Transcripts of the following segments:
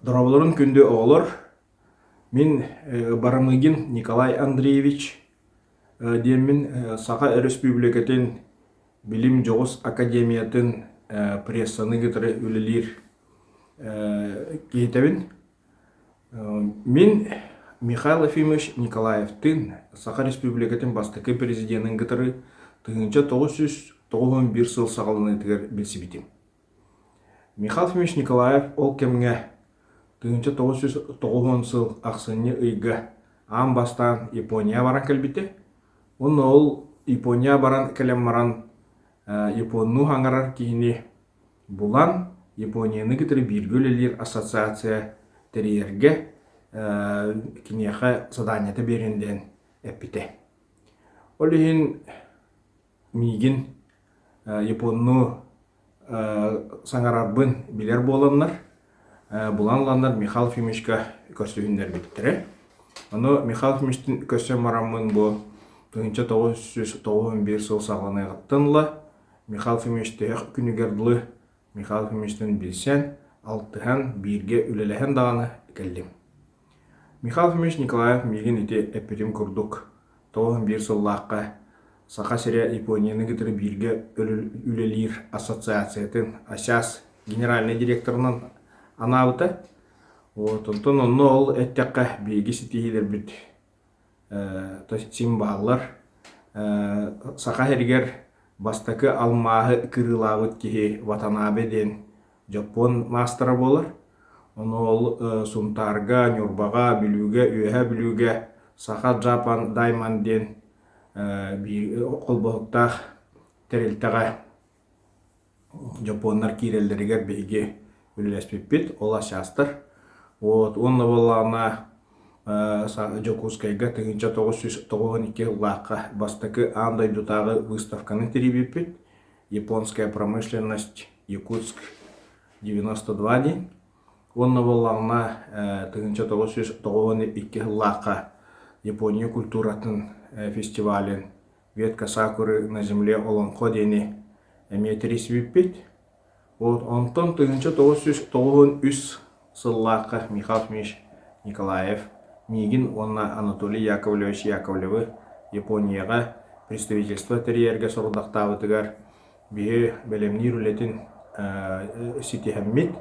Дорооболорун күндү оҕолор! Мин Барамыгин Николай Андреевич диэммин Саха Өрөспүүбүлүкэтин Билим дьоҕус академиятын прессаны кытары үлэлиир киһитэбин. Мин Михаил Ефимович Николаевтыын Саха Республикатын бастакы президенин кытары 1991 сыл саҕаланыытыгар билсибитим. Михаил Ефимович Николаев ол кэмҥэ 1990 сыл ахсынньы ыйга аан бастаан Японияҕа баран кэлбитэ. Уонна ол Японияҕа баран кэлэн баран японнуу саҥарар киһини булан Японияны кытары бииргэ үлэлиир ассоциация тэрийэргэ киниэхэ садаанньата биэрин диэн эппитэ. Ол иһин миигин японнуу саҥарарбын билэр буоланнар, булан ыланнар Михаил Ефимовичка көрсүһүннэрбиттэрэ. Ону Михаил Ефимовичтыын көрсөн бараммын бу 1991 сыл саҕаланыаҕыттан ыла Михаил Ефимович төһөх күнүгэр дылы Михаил Ефимовичтыын билсэн, алтыһан, бииргэ үлэлэһэн даҕаны кэллим. Михаил Ефимович Николаев миигин ити эппитим курдук 91 сыллаахха Саха сирэ Японияны кытары бииргэ үлэлиир ассоциациятын АСИАС генеральнай директорынан анаабыта. Вот, онтон онно ол эттэххэ биһиги ситиһиилэрбит син бааллар. Саха сиригэр бастакы алмааһы кырыылаабыт киһи Ватанабе диэн дьоппуон маастара буолар. Ону ол Сунтаарга, Ньурбаҕа, Бүлүүгэ, Үөһээ Бүлүүгэ Саха Джапан Дайман диэн биир холбоһуктаах тэрилтэҕэ дьоппуоннар киирэллэригэр биһиги үлэлэспиппит, ол асястар. Вот, уонна буоллаҕына Дьокуускайга 1992 сыллаахха бастакы аан дойдутааҕы выставканы тэрийбиппит. Японская промышленность Якутск 92 диэн. Уонна буоллаҕына 1992 сыллаахха Япония культуратын фестивалын Ветка сакуры на земле олоҥхо диэни эмиэ тэрийсибиппит. Вот онтон 1993 сыллаахха Михаил Ефимович Николаев миигин уонна Анатолий Яковлевич Яковлевы Японияҕа представительство тэрийэргэ сорудахтаабытыгар биһи бэлэмниир үлэтин ситиһэммит,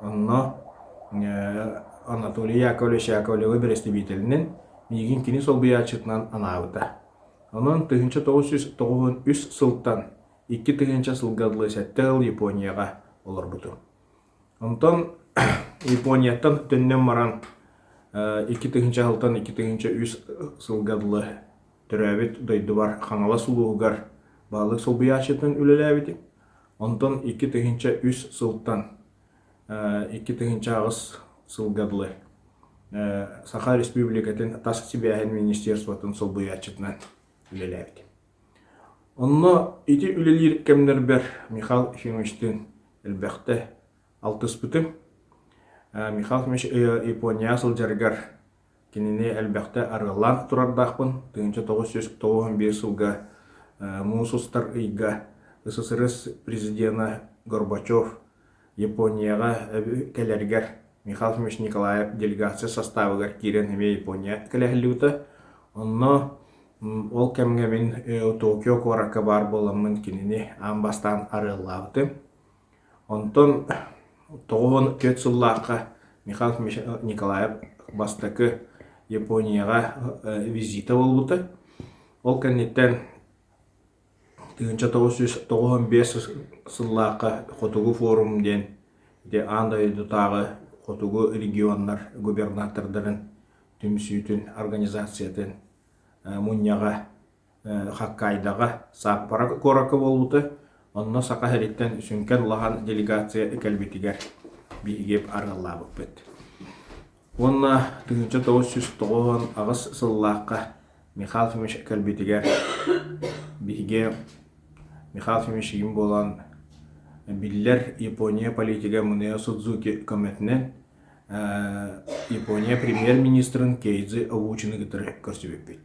онно Анатолий Яковлевич Яковлевы бэрэстэбиитэлинэн миигин кини солбуйааччытынан анаабыта. Онон 1993 сылтан 2000 сылга дылы сэттэ сыл Японияҕа олорбутум. Онтон Японияттан төннөн баран 2000 сылтан 2003 сылга дылы төрөөбүт дойдубар Хаҥалас улууһугар баһылык солбуйааччытынан үлэлээбитим. Онтон 2003 сылтан 2008 сылга дылы Саха Республикатын тас сибээһин министерствотын солбуйааччытынан үлэлээбитим. Онно ити үлэлиир кэмнэрбэр Михаил Ефимовичтыын элбэхтэ алтыспытым. Михаил Ефимович Японияҕа сылдьарыгар кинини элбэхтэ арыаллаан турардаахпын. 1991 сылга муус устар ыйга СССР президена Горбачев Японияҕа кэлэригэр Михаил Ефимович Николаев делегация састаабыгар киирэн эмиэ Япония кэлэһиллибитэ. Онно ол кэмҥэ мин Токио куоракка баар буоламмын кинини аан бастаан арыаллаабытым. Онтон 94 сыллаахха Михаил Ефимович Николаев бастакы Японияҕа визита буолбута. Ол кэнниттэн 1995 сыллаахха Хотугу форум диэн ити аан дойдутааҕы хотугу регионнар губернатордарын түмсүүтүн организациятын мунньаҕа Хоккайдаҕа Саппоро куоракка буолбута. Онно Саха сириттэн сүҥкэн улахан делегация кэлбитигэр биһиги арыаллаабыппыт. Уонна 1998 сыллаахха Михаил Ефимович кэлбитигэр биһиги Михаил Ефимович игин буолан биллэр Япония политига Мунео Судзуки көмөтүнэн Япония премьер-министрин Кейдзи Огучины кытары көрсүбүппүт.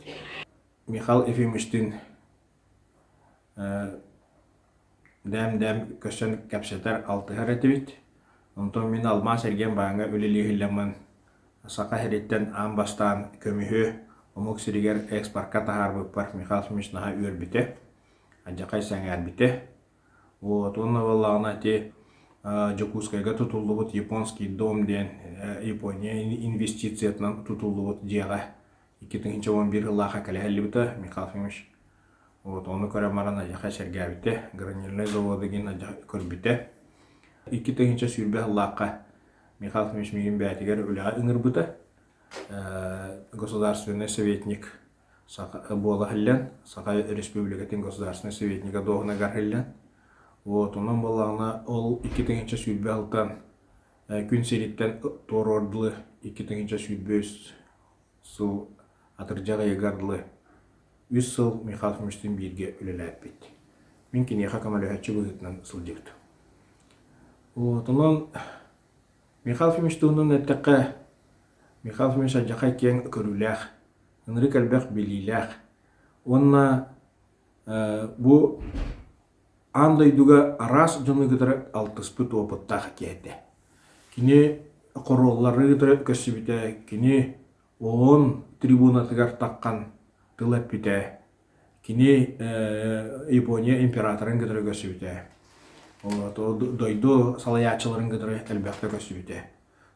Михаил Ефимовичтыын дэм-дэм көрсөн кэпсэтэр, алтыһар этибит. Онтон мин алмаас эргиэн бааҥҥа үлэлии иһиллэммин Саха сириттэн аан бастаан көмүһү омук сиригэр экспортка таһаарбыппар Михаил Ефимович наһаа үөрбүтэ, алдьархай сэҥээрбитэ. Вот, уонна буоллаҕына ити Дьокуускайга тутуллубут Японский дом диэн Япония инвестициятынан тутуллубут дьиэҕэ 2011 сыллаахха кэлэ сылдьыбыта Михаил Ефимович. Вот, ону көрөн баран адьаха сэргээбитэ, гранильнай заводы диэн көрбүтэ. 2020 сыллаахха Михаил Ефимович миигин бэйэтигэр үлэҕэ ыҥырбыта. Государственный советник Саха буола иһиллэн, Саха Республикатын государственный советнига дуоһунагар иһиллэн. Вот, онон буоллаҕына ол 2020 сылтан күн сириттэн туоруор дылы 2023 сыл атырдьах ыйыгар дылы үс сыл Михаил Ефимовичтыын бииргэ үлэлээппит. Мин киниэхэ көмөлөһөөччү быһыытынан сылдьыбытым. Вот, онон Михаил Ефимович туһунан эттэххэ, Михаил Ефимович алдьархай киэҥ көрүүлээх, ынырык элбэх билиилээх уонна бу аан дойдуга араас дьону кытары алтыспыт опыттаах киһи этэ. Кини хоруоллары кытары көрсүбүтэ, кини ООН трибунатыгар таххан тыл эппитэ, Кини Япония императорын кытары көрсүбүтэ. Дойду салайааччыларын кытары элбэхтэ көрсүбүтэ.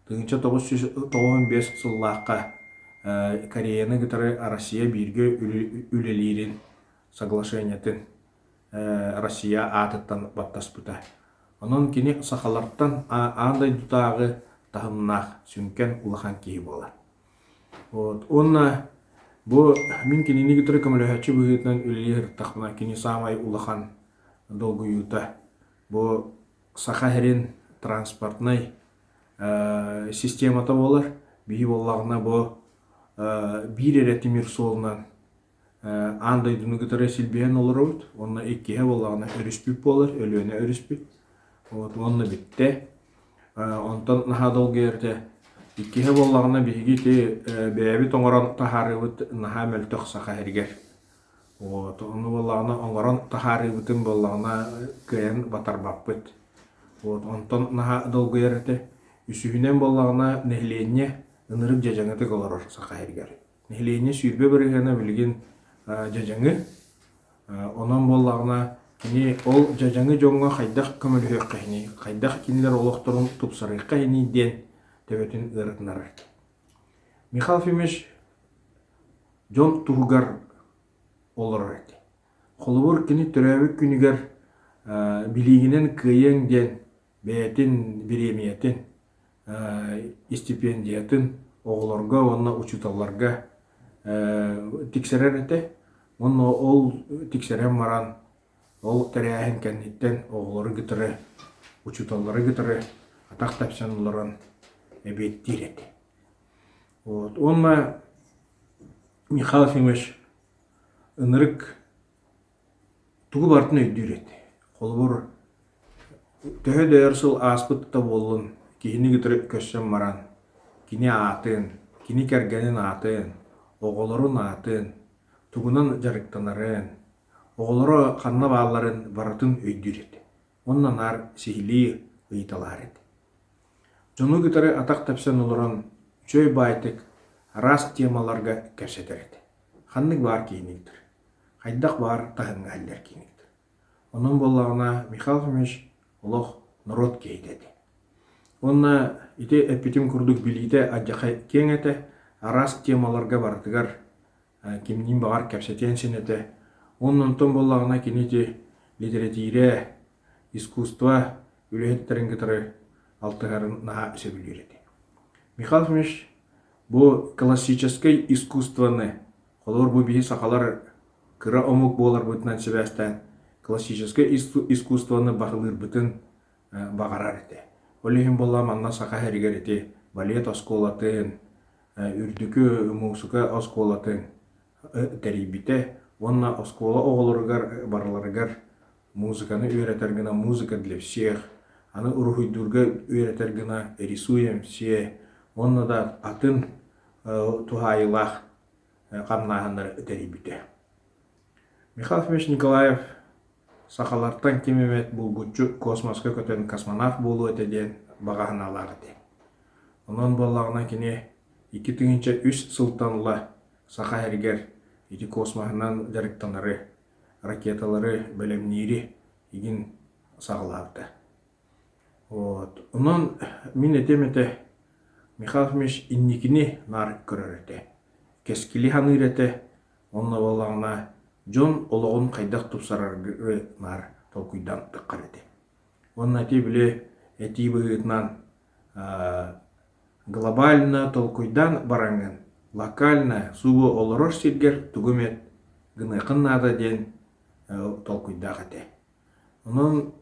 1995 сыллаахха Кореяны кытары Россия бииргэ үлэлиирин соглашениетын Россия аатыттан баттаспыта. Онон кини сахалартан аан дойдутааҕы таһымнаах сүҥкэн улахан киһи буолар. Вот. Уонна бу мин кинини кытары көмөлөһөөччү быһыытынан үлэлии сырыттахпына, кини саамай улахан долгуйуута бу Саха сирин транспортнай системата буолар. Биһи буоллаҕына бу биир эрэ тимир суолунан аан дойдуну кытары силбиһэн олоробут. Уонна иккиһэ буоллаҕына өрүспүт буолар, Өлүөнэ өрүспүт. Вот уонна бүттэ. Онтон наһаа долгуйар этэ. Иккиһэ буоллаҕына биһиги ити бэйэбит оҥорон таһаарыыбыт наһаа мөлтөх саха сиригэр. Вот ону буоллаҕына оҥорон таһаарыыбытын буоллаҕына кыайан батарбаппыт. Вот онтон наһаа долгуйар этэ. Үсүһүнэн буоллаҕына нэһилиэнньэ ынырык дьадьаҥытык олорор саха сиригэр. Нэһилиэнньэ 20 бырыһыана билигин дьадьаҥы. Онон буоллаҕына кини ол дьадьаҥы дьоҥҥо хайдах көмөлөһүөххэ иһиний, хайдах кинилэр олохторун тупсарыахха иһиний диэн төбөтүн ыарытынарар. Михаил Ефимович дьон туһугар олорор этэ. Холобур, кини төрөөбүт күнүгэр билиигинэн кыайыаҥ диэн бэйэтин бириэмийэтин, истипиэндийэтин оҕолорго уонна учууталларга тиксэрэр этэ. Уонна ол тиксэрэн баран, ол тэрээһин кэнниттэн оҕолору кытары, учууталлары кытары атах тэпсэн олорон эбиэттиир этэ. Вот. Уонна Михаил Ефимович ынырык Тугу барытын өйдүүр этэ. Холобур, төһө да өр сыл ааспыт да буоллун, киһини кытары көрсөн баран, кини аатын, кини кэргэнин аатын, оҕолорун аатын, тугунан дьарыктанарын, оҕолоро ханна баалларын барытын өйдүүр этэ. Уонна наар сиһилии ыйыталаһар этэ. Дьону кытары атах тэпсэн олорон, үчүгэй баайтык араас темаларга кэпсэтэр этэ. Ханнык баар киһини кытары. Хайдах баар таһымҥа иһиллэр кииниктэр. Онон буоллаҕына Михаил Ефимович олох норуот киһитэ этэ. Уонна ити эппитим курдук билиитэ алдьархай киэҥ этэ, араас темаларга барытыгар кимниин баҕар кэпсэтиэн син этэ. Уонна онтон буоллаҕына кини ити литэрэтиирэ, искусство үлэһиттэрин кытары алтыһарын наһаа сөбүлүүр этэ. Михаил Ефимович бу классическай искусствоны Холобур, бу биһи сахалар кыра омук буоларбытынан сибээстээн классическай искусствоны баһылыырбытын баҕарар этэ. Ол иһин буолла манна саха сиригэр ити балет оскуолатын, үрдүкү муусука оскуолатын тэрийбитэ уонна оскуола оҕолоругар барыларыгар музыканы үөрэтэр гына музыка для всех, аны уруһуйдуурга үөрэтэр гына рисуем все уонна да атын туһаайыылаах хамнааһыннары тэрийбитэ. Михаил Ефимович Николаев сахалартан ким эмит булгуччу космоска көтөн космонавт буолуо этэ диэн баҕа санаалаах этэ. Онон буоллаҕына кини 2003 сылтан ыла Саха сиригэр ити космоһынан дьарыктанары, ракеталары бэлэмниири игин саҕалаабыта. Вот. Онон мин этиэм этэ, Михаил Ефимович инникини наар көрөр этэ, кэскили саныыр этэ, онно буоллаҕына дьон олоҕун хайдах тупсарары наар толкуйдаан таххар этэ. Уонна ити били этии быһыытынан глобально толкуйдаан бараҥҥын, локально субу олорор сиргэр тугу эмэ гыныаххын наада диэн толкуйдаах этэ. Онон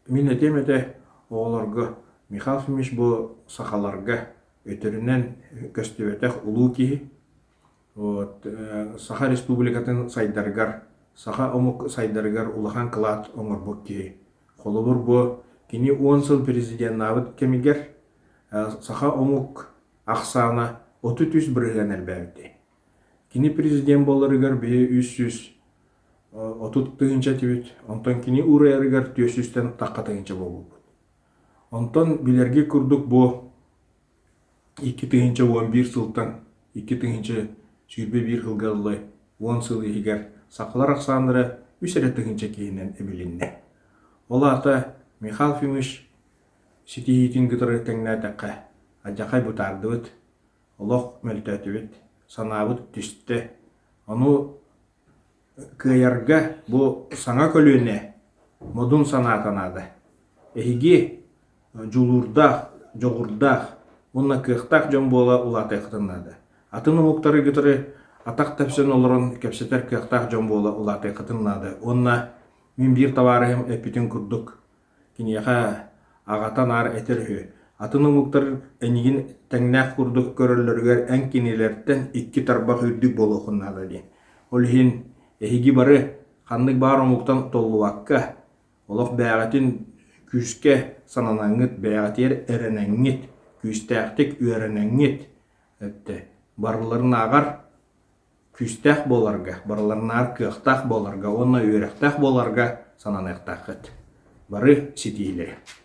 мин этиэм этэ оҕолорго Михаил Ефимович бу сахаларга өтөрүнэн көстүбэтэх улуу киһи. Вот, Саха Республикатын сайдарыгар, саха омук сайдарыгар улахан кылаат оҥорбут киһи. Холобур, бу кини 10 сыл президеннаабыт кэмигэр саха омук ахсаана 33% элбээбитэ. Кини президент буоларыгар биһи 330 тыһыынча этибит, онтон кини уурайарыгар 400-тэн тахха тыһыынча буолбуппут. Онтон билэрги курдук бу 2011 сылтан 2021 сылга дылы 10 сыл иһигэр сахалар ахсааннара үс эрэ тыһыынча киһинэн эбилиннэ. Ол аата Михаил Ефимович ситиһиитин кытары тэҥнээтэххэ, алдьархай бытаардыбыт, олох мөлтөөтүбүт, санаабыт түстэ. Ону кыайарга бу саҥа көлүөнэ модун санаата наада. Эһиги дьулуурдаах, дьоҕурдаах уонна кыахтаах дьон буола улаатыаххытын наада. Атын омуктары кытары атах тэпсэн олорон кэпсэтэр кыахтаах дьон буола улаатыаххытын наада. Уонна мин биир табаарыһым эппитин курдук, Киниэхэ аҕата наар этэр үһү: «Атын омуктар эйигин тэҥнээх курдук көрөллөрүгэр эн кинилэртэн икки тарбах үрдүк буолуоххун наада» диэн. Ол иһин эһиги бары ханнык баар омуктан толлубакка, олох бэйэҕитин күүскэ сананаҥҥыт, бэйэҕитигэр эрэнэҥҥит, күүстээхтик үөрэнэҥҥит, эттэ, барыларын ааҕар күүстээх буоларга, барыларынааҕар кыахтаах буоларга уонна үөрэхтээх буоларга сананыахтааххыт. Бары ситиһиилэри.